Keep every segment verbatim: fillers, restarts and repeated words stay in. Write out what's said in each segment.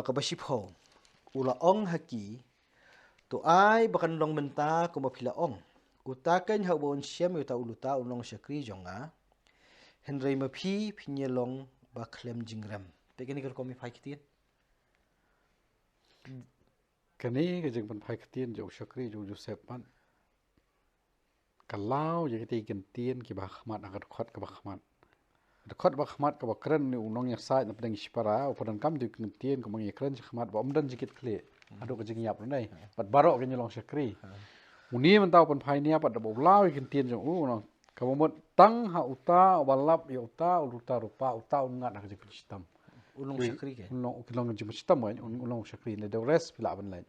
Kaba shiphew, u la ong ha ki, to ai ba kan long mynta kumba phi la ong. Uta keiñ ha uba un shem ïa uta u luta un long shakri jong nga. Hynrei ma phi phin ïa long ba khlem jingrem. Te kane ka rukom ïa phai ktien. Kane ka jingpynphai ktien jong u shakri jong u Joseph pat. Ka law ïa kita ki ktien kiba ha khmat, ha ka dkhot kaba ha khmat. Ka dkhot ba ha khmat kaba kren ïa u nongïasaid na pdeng shipara, u pyndonkam ïa ki ktien kumba ngi kren sha khmat ba ym don jingkitkhlieh. Haduh ka jingïap ruh nai. Bad baroh kin ïa long shakri. Une mynta u pynphai nia pat da ba u law ïa ki ktien jong u, u nong, kaba mut tang ha uta uba lap ïa uta u luta rupa, uta un ngat ha ka jingpynshitom. U long shakri ke? U long, u long jingpynshitom, un, u long shakri, ne the rest phi lah ban leh.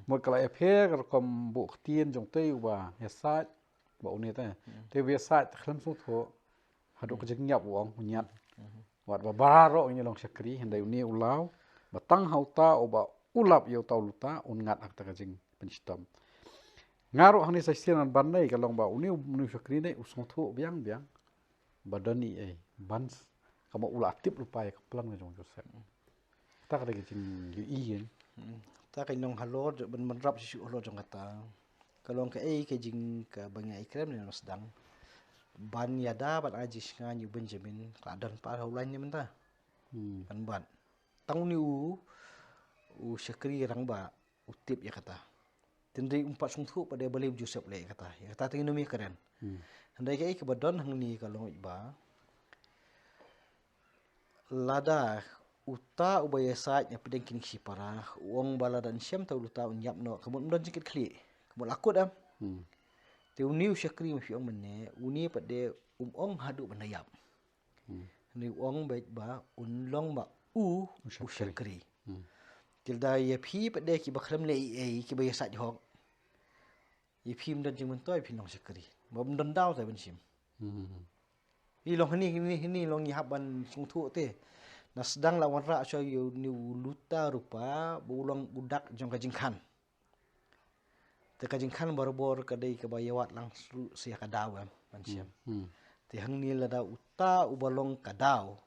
Mut ka la ïapher ka rukom buh ktien jong te uba ïasaid, ba une te. Te uba ïasaid te khlem sngewthuh. Haduh ka jingïap u ong, u ñiat. Wat ba baroh ngi long shakri, hynrei une u law. Ba tang ha uta uba u lap ïa uta u luta, un ngat ha kata ka jingpynshitom. Nga ruh hangne sa shisien ngan ban nei ka long ba une u, une u shakri nei u sngewthuh biang biang. Ba don ei ei ban s-, ka ma u la tip lypa ïa ka plan ka jong Joseph. Kata ka dei ka jingïohi ïa. Hmm. Kata ka nong halor, ban, ban rap shisha halor jong kata. Ka long kaei ka jing kaba ngi ïa kren ne sdang. Ban ïada bad ai jingshngaiñ ïa u Benjamin, ka la don pat ha u lain ne mynta. Hmm. Ban bat. Tang une u, u shakri rangbah, u tip ïa kata. Hynrei um pat sngewthuh pat de balei u Joseph leh ïa kata. Ïa kata te ngin ym ïa kren. Hmm. Hynrei kaei kaba don hangne ka long ba lada uta uba ïasaid na pdeng kine ki shipara, u ong ba lada un shem ta u luta un ïap noh, ka mut ym don jingkitkhlieh. Ka mut la kut em. Hmm. Te une u shakri ma phi ong mynne, une pat de um ong haduh ban da ïap. Hmm. Hynrei u ong beit ba un long ma u, u shakri. U shakri. Hmm. Te lada ïa phi pat de kiba khlem leh ei ei kiba ïasaid hok. Ïa phi ym don jingmyntoi phin long shakri. Ba ym don daw te ban shim. Hmm. Ïa long hangne, hangne, hangne long ïa hap ban sngewthuh te. Na sdang la wanrah shuwa ïa une u luta rupa, ba u long u dak jong ka jingkhan. Te ka jingkhan barabor ka dei kaba ïa wad lang shu sha ka daw em, ban shem. Hmm. Te hangne lada uta uba long ka daw.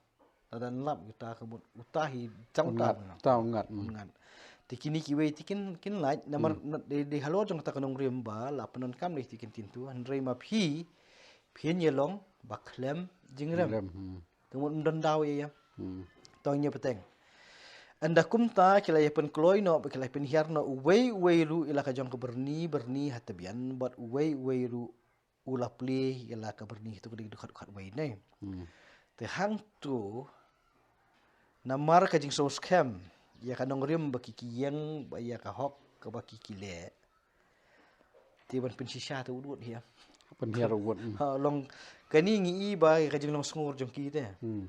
Lada nlap uta ka mut uta hi tang uta. Un ngat, uta un ngat, hmm. Un ngat. Te kine kiwei te kin, kin lait, namar hmm. Na, dei, dei halor jong kata ka nongrim ba, la pyndonkam dei te kin tintu, hynrei ma phi, phin ïa long, ba khlem jingrem. Jingrem, hmm. Te mut ym don daw ïa ïa. Hmm. Tang ïa pateng. Ynda kumta ki la ïa pynkloi noh, ba ki la ïa pynhiar noh, uwei uwei ruh ïa la ka jong ka byrni, byrni ha tbian, bad uwei uwei ruh u la plie ïa la ka byrni, tu ka dei ka dkhot khatwei ne. Hmm. Te hangtu, namar ka jingsngewskhem, ïa ka nongrim ba ki ki ïeng, ba ïa ka hok, kaba ki ki leh. Te ban pynshisha te u dud hi. Pynhiar u dud. Ha, long kane ngi i ba ka jinglong sngur jong ki te. Hmm.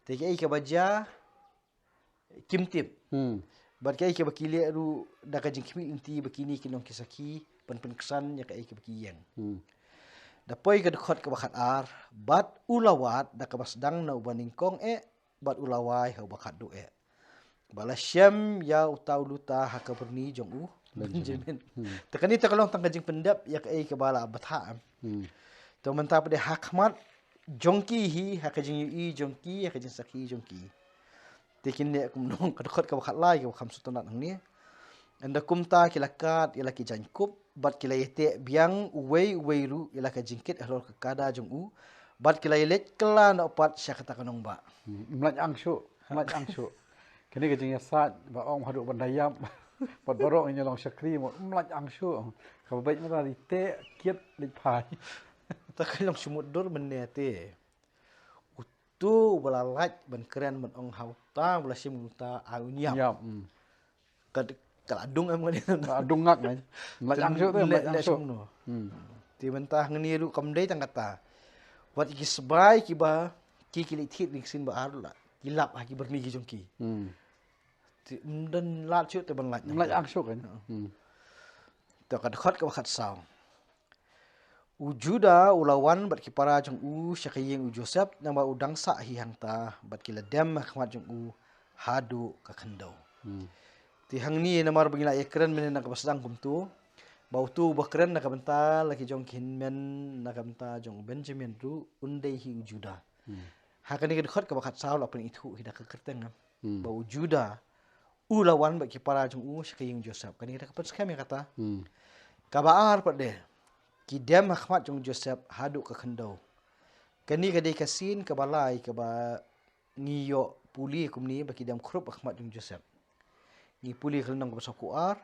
Te kaei kaba jia kim tip. Hmm. Bad kaei kaba ki leh ruh da ka jingkhmih lynti ba kine ki long ki sakhi ban pynksan ïa kaei kaba ki ïeng. Hmm. Da poi ka dkhot kaba khatar, bad u la wad da kaba sdang na uba nyngkong eh, bad u la wai ha uba khatduh eh. Ba la shem ïa uta u luta ha ka byrni jong u Benjamin. Benjamin. Hmm. Te kane te ka long tang ka jingpyndep ïa kaei kaba la bthah em. Hmm. Te mynta pat de ha khmat jong ki hi, ha ka jingïohi jong ki, ha ka jingsakhi jong ki. Te kine kumno ka dkhot kaba khatlai kaba kham sngewtynnat hangne. Ynda kumta ki la kad ïa la ki jaiñkup, bad ki la ïateh biang uwei uwei ruh ïa la ka jingkit halor ka kada jong u, bad ki la ïaleit kylla noh pat sha kata ka nongbah. Hmm, ym lait ang shuh, ym lait ang shuh. Kane ka jingïasaid ba ong haduh ban da ïap. Bad baroh ngin ïa long shakri mo, ym lait ang shuh. Kaba beit mynta ri teh kit leit phai. Ta ka long shu mutdur mynne te. Utu ba la lait ban kren ban ong ha uta ba la shim uta ai un ïap. Ïap, hmm. Ka, ka la dung em ka dei. Ka la dung ngak, man. Ym lait ang shuh te, ym lait ang shuh. Hmm. Te mynta hangne ruh kam dei tang kata. Wat ki sbai kiba ki ki leit thied ring sien ba ar la. Ki lap ha ki byrni ki jong ki. Hmm. Te ym don lad shuh te ban lait. Ym lait ang shuh kan. Hmm. Te ka dkhot kaba khatsaw. U Judah u la wan bad ki para jong u sha ka ïing u Joseph, namar u dang sah hi hangta, bad ki la dem ha khmat jong u haduh ka khyndew. Hmm. Te hangne namar ba ngi la ïa kren mynne na kaba sdang kumto, ba uto uba kren na ka bynta la ki jong ki hynmen na ka bynta jong u Benjamin ruh un dei hi u Judah. Hmm. Ha kane ka dkhot kaba khatsaw la pynithuh hi da ka kyrteng, eh. Hmm. Ba u Judah u la wan bad ki para jong u sha ka ïing Joseph. Kane ka dei ka pynskhem ïa kata. Hmm. Kaba ar pat de, ki dem ha khmat jong Joseph haduh ka khyndew. Kane ka dei ka sien kaba lai kaba ngi ïoh pule kumne ba ki dem khrup ha khmat jong Joseph. Ngi pule ka lynnong kaba sawphew ar,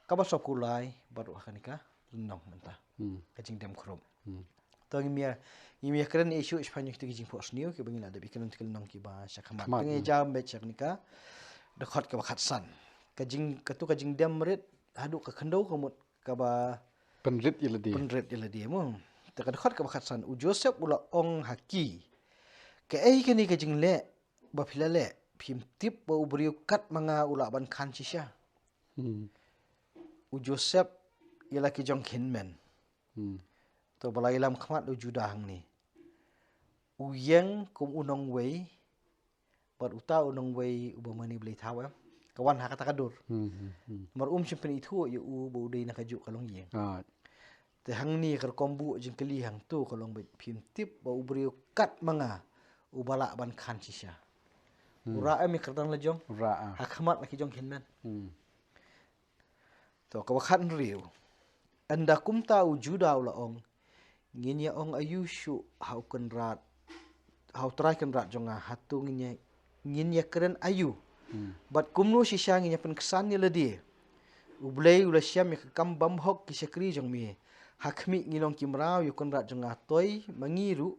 kaba sawphew lai, bad ruh ha kane ka lynnong mynta. Hmm. Ka jingdem khrup. Hmm. To ngim ïa, ngim ïa kren ïa shuh shaphang ïa kito ki jingphohsniew kiba ngi la dep ïa kren, ki lynnong kiba sha khmat. Khmat, to ngin hmm. Jam beit sha kane ka dkhot kaba khatsan. Ka jing, kato ka jingdem rit haduh ka khyndew ka mut kaba pynrit ïa lade. Pynrit ïa lade mo. Te ka dkhot kaba khatsan, u Joseph u la ong ha ki, kaei kane ka jingleh ba phi la leh? Phim tip ba u briew kat ma nga u lah ban khan shisha? Hmm. U Joseph ïa la ki jong ki hynmen. Hmm. To ba la ïalam khmat u Judah hangne. U ïeng kum u nongwei, bad uta u nongwei uba mane blei thaw em. Ka wan ha kata ka dur. Hmm, hmm, hmm. Namar um shym pynithuh ïa u ba u dei na kajuh ka longïing. Ah. Te hangne ka rukom buh jingkylli hangto ka long beit, phim tip ba u briew kat ma nga uba lah ban khan shisha. Hmm. U rah em ïa ka kyrdan la jong? U rah, ah. Ha khmat la ki jong ki hynmen. Hmm. To kaba khathynriew. Ynda kumta u Judah u la ong, ngin ïa ong aïu shuh ha u Kynrad, ha u Trai Kynrad jong nga, hato ngin ïa, ngin ïa kren aïu? Hmm. Bad kumno shisha ngin ïa pynksan ïa lade? U Blei u la shem ïa ka kam bymhok ki shakri jong me. Ha khmih ngi long ki mraw ïa u Kynrad jong nga, toi ma ngi ruh,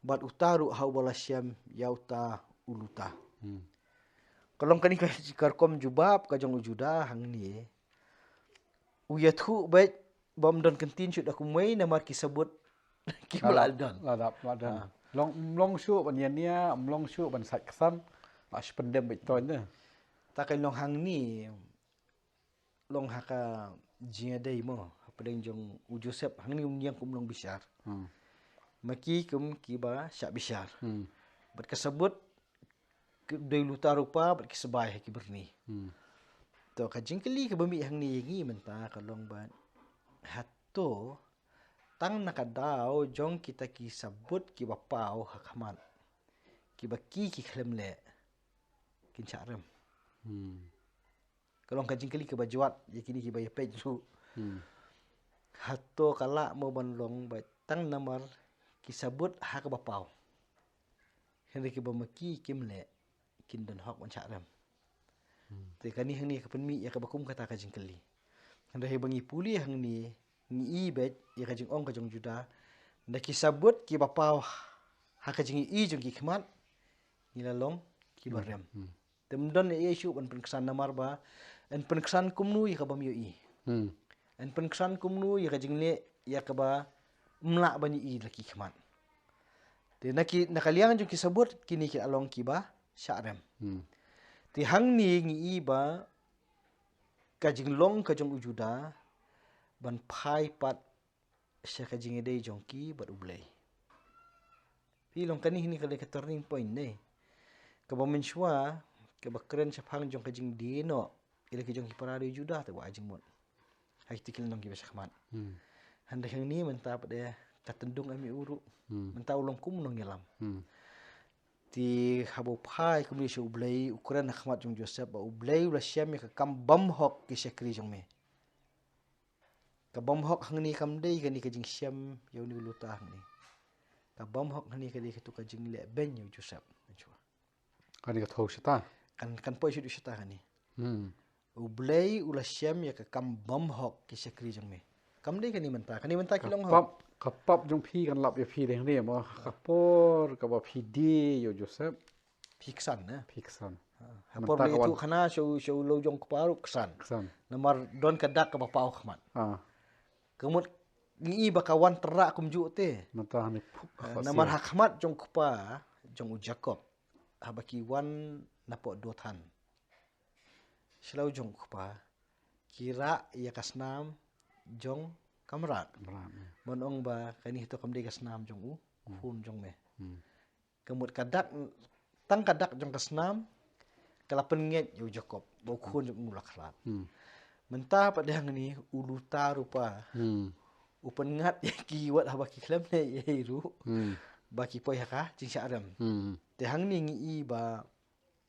bad uta ruh ha uba la shem ïa uta u luta. Hmm. Ka long kane ka, ka rukom jubab ka jong u Judah hangne. U ïathuh beit ba ym don ktien shuh da kumwei namar ki sabut ki la dap, la dap, la don. Ah. Long, ym long shuh ban ïania, ym long shuh ban sait ksan, la shu pyndem beit to ne. Ta ka long hangne, long ha ka jingïadei mo, hapdeng jong u Joseph, hangne um ïeng kum u nongbishar. Hmm. Ma ki kum kiba shah bishar. Hmm. Bad ka sabut, ki dei luta rupa, bad ki sbai ha ki byrni. Hmm. To ka jingkylli kaba mih hangne ïa ngi mynta ka long ba, hato tang na ka daw jong kita ki sabut kiba paw ha khmat, kiba ki ki khlem leh, kin shah rem? Hmm. Ka long ka jingkylli kaba jwat ïa kine kiba ïa peit ruh. Hmm. Hato ka lah mo ban long ba tang namar ki sabut ha kaba paw, hynrei kiba ma ki kim leh, kin don hok ban shah rem? Hmm. Te kane hangne ka pynmih ïa kaba kum kata ka jingkylli. Hynrei haba ngi pule hangne, ngi i beit ïa ka jingong ka jong u Judah, da ki sabut kiba paw ha ka jingïohi jong ki khmat, ngi la long kiba rem. Hmm. Te ym don ei ei shuh ban pynksan namar ba yn pynksan kumno ïa kaba ym ïohi. Hmm. Yn pynksan kumno ïa ka jingleh ïa kaba ym lah ban ïohi da ki khmat. Te na ki, na ka liang jong ki sabut kine ki la long kiba shah rem. Hmm. Te hangne ngi i ba ka jinglong ka jong u Judah ban phai pat sha ka jingïadei jong ki bad u Blei. Phi long kane hangne ka dei ka turning point ne. Kaba mynshuwa, kaba kren shaphang jong ka jingdie noh ïa la ki jong ki para dei u Judah te wat ai jingmut ha kita ki lynnong kiba sha khmat. Hmm. Hynrei hangne mynta pat de ka tyndung em ïa u ruh. Hmm. Mynta u long kum u nongïalam. Hmm. Te haba u phai kumne sha u Blei, u kren ha khmat jong u Joseph ba u Blei u la shem ïa ka kam bymhok ki shakri jong me. Ka bymhok hangne kam dei kane ka jingshem ïa une u luta hangne. Ka bymhok hangne ka dei kato ka jingleh beiñ ïa u Joseph. Kane ka thew shata. Kan, kan poi shuh shata kane. Hmm. U Blei u la shem ïa ka kam bymhok ki shakri jong me. Kam dei kane mynta, kane mynta ki long hok. Ka pap, ka pap jong phi kan lap ïa phi dei hangne mo, ka por kaba phi die ïa u Joseph. Phi ksan, eh? Phi ksan. Ha, ha por mynta leit ka wan ïathuh khana sha u, sha u lawjong kpa ruh ksan. Ksan. Namar don ka dak kaba paw khmat. Ah. Ka mut ngi i ba ka wan tyrrah kumjuh te. Mynta hangne phuh, ha, namar ha khmat jong u kpa jong u Jakob, haba ki wan napoh Dothan, sha lawjong u kpa, ki rah ïa ka snam jong ka mrad. Ka mrad, eh. Ban ong ba kane hato kam dei ka snam jong u, hmm, khun jong me. Hmm. Ka mut ka dak, tang ka dak jong ka snam ka la pynngeit ïa u Jakob ba u khun jong u la khlad. Hmm. Mynta pat de hangne u luta ruh pat, hmm, u pynngat ïa ki wat haba ki khlem leh ei ei ruh, hmm, ba ki poi ha ka jingshah rem. Hmm. Te hangne ngi i ba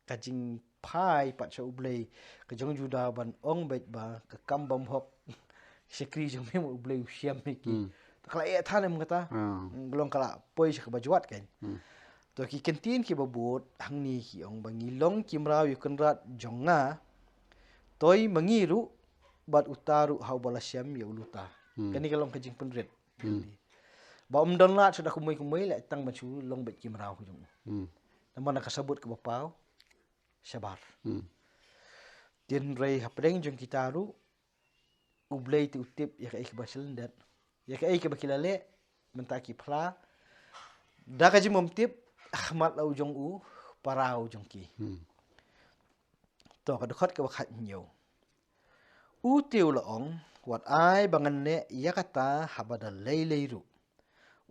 ka jing phai pat sha U Blei ka jong Juda ban ong beit ba ka kam bymhok shakri jong me, U Blei u shem ïa ki. Hmm. Te ka la ïeh than em kata. Ah. Ka long ka la poi sha kaba jwat kan. Hmm. To ki kyntien kiba bud hangne ki ong ba ngi long ki mraw ïa u Kynrad jong nga. Toi ma ngi ruh bad uta ruh ha uba la shem ïa u luta. Hmm. Kane ka long ka jingpynrit. Hmm. Ba ym don lad shuh da kumwei kumwei, la tang ban shu long beit ki mraw ka jong u. Hmm. Namar na ka sabut kaba paw shabar. Hmm. Hynrei hapdeng jong kita ruh U Blei te u tip ïa kaei kaba shlyndet, ïa kaei kaba ki la leh. Mynta ki phla da ka jingbymtip ha khmat la u jong u para u jong ki. Hmm. To ka dkhot kaba khathynñiew. U te u la ong, wat ai ba ngan neh ïa kata haba da lei lei ruh.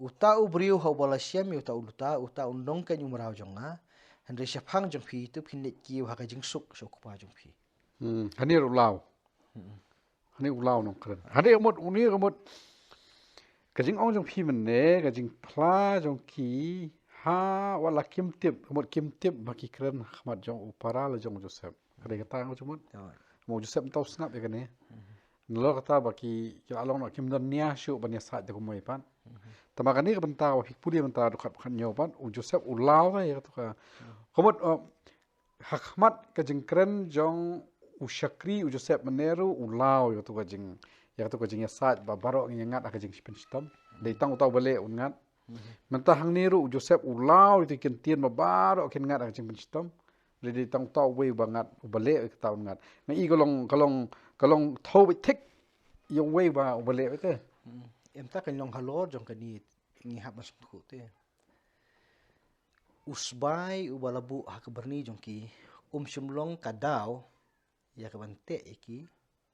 Uta u briew ha uba la shem ïa uta u luta, uta un long kein u mraw jong nga. Hynrei shaphang jong phi, to phin leit kiew ha ka jingsuk sha u kpa jong phi. Hmm, hangne ruh u law. Hmm. Hangne u law nongkren. Hangne ka mut, une ka mut ka jingong jong phi mynne, ka jingphla jong ki, ha, wat la kim tip, ka mut kim tip ba ki kren ha khmat jong u para la jong u Joseph. Ka dei kata ka jingmut. Oi. Mo Joseph mynta u sngap ïa kane. Mhm. Nalor kata ba ki, ki la long noh kim don nia shuh ban ïasaid da kumwei pat. Mhm. Tangba kane ka bynta ba phi pule mynta dkhot khathynñiew pat, u Joseph u law ïa kata ka. Mhm. Ka mut, uh, ha khmat ka jingkren jong u shakri u Joseph mynne ruh u law ïa kata ka jing, ïa kata ka jingïasaid ba baroh ngin ïa ngat ha ka jingpynshitom. Dei tang uta uba leh un ngat. Mhm. Mynta hangne ruh u Joseph u law ïa ki kyntien ba baroh kin ngat ha ka jingpynshitom. Dei tang uta uwei uba ngat, uba leh ïa kata un ngat. Nga i ka long, ka long, ka long thaw beit thik ïa uwei uba, uba leh ïa ka. Hmm. Em, ta kan long halor jong kane ngi hap ban sngewthuh te. U sbai uba la buh ha ka byrni jong ki um shym long ka daw ïa ka ban teh ïa ki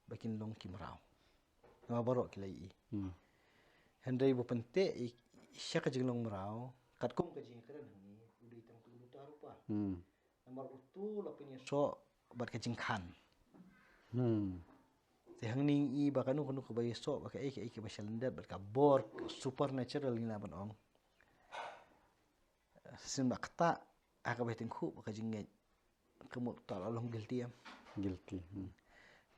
ba kin long ki mraw. Namar baroh ki la ïohi. Hmm. Hynrei ba pynteh ïa sha ka jinglong mraw, katkum ka jingkren hangne, u dei tang uta u luta rupa. Hmm. Namar utu la pynïasoh bad ka jingkhan. Hmm. Te hangne ngi i ba kano kano kaba ïasoh bad kaei kaei kaba shalyndet bad ka bor supernatural ngi lah ban ong. Shisien ba kata ha kaba ïatyngkhuh bad ka jingngeit, ka mut uta la long guilty em. Guilty. Hmm.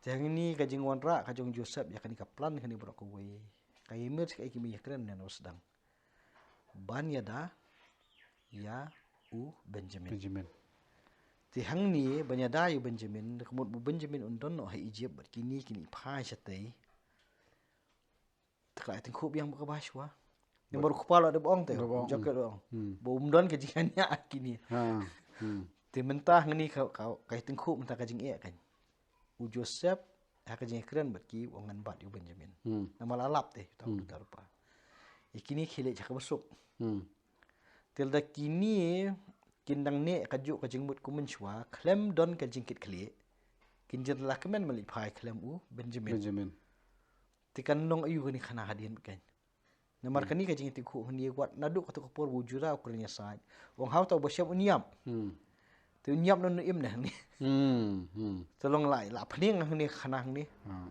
Te hangne ka jingwanrah ka jong Joseph ïa kane ka plan kane baroh kawei, ka ïamir sha kaei kaba ngi ïakren ne nusdang. Ban ïada ïa u Benjamin. Benjamin. Te hangne ban ïada ïa u Benjamin, ka mut ba u Benjamin un don noh ha Egypt bad kine kin ïa phai shatei. Te ka la ïatyngkhuh biang bad kaba shuwa. Namar u kpa la dep ong te, u Jakob la ong. Hmm. Ba um don ka jingïañia kine. Ha. Hmm. Te mynta hangne ka, ka, ka ïatyngkhuh mynta ka jingeh kan. U Joseph ha ka jingkren bad ki u ong ngan bat ïa u Benjamin. Hmm. Namar la lap te, ta, hmm, ta rupa. Ïa kine ki leit sha kaba suk. Hmm. Te lada kine kin dang neh kajuh ka jingmut kum mynshuwa, khlem don ka jingkitkhlieh, kin jin la kmen ban leit phai khlem u Benjamin. Benjamin. Te kan long aïu kane khana hadien bad kan. Namar, hmm, kane ka jingïatyngkhuh hangne wat naduh kato ka por ba u Judah u kren ïasaid. U ong ha uta uba shem un ïap. Hmm. Te un ïap noh, un im noh hangne. Hmm, hmm. Te long la, la pynïeng hangne khana hangne. Hmm.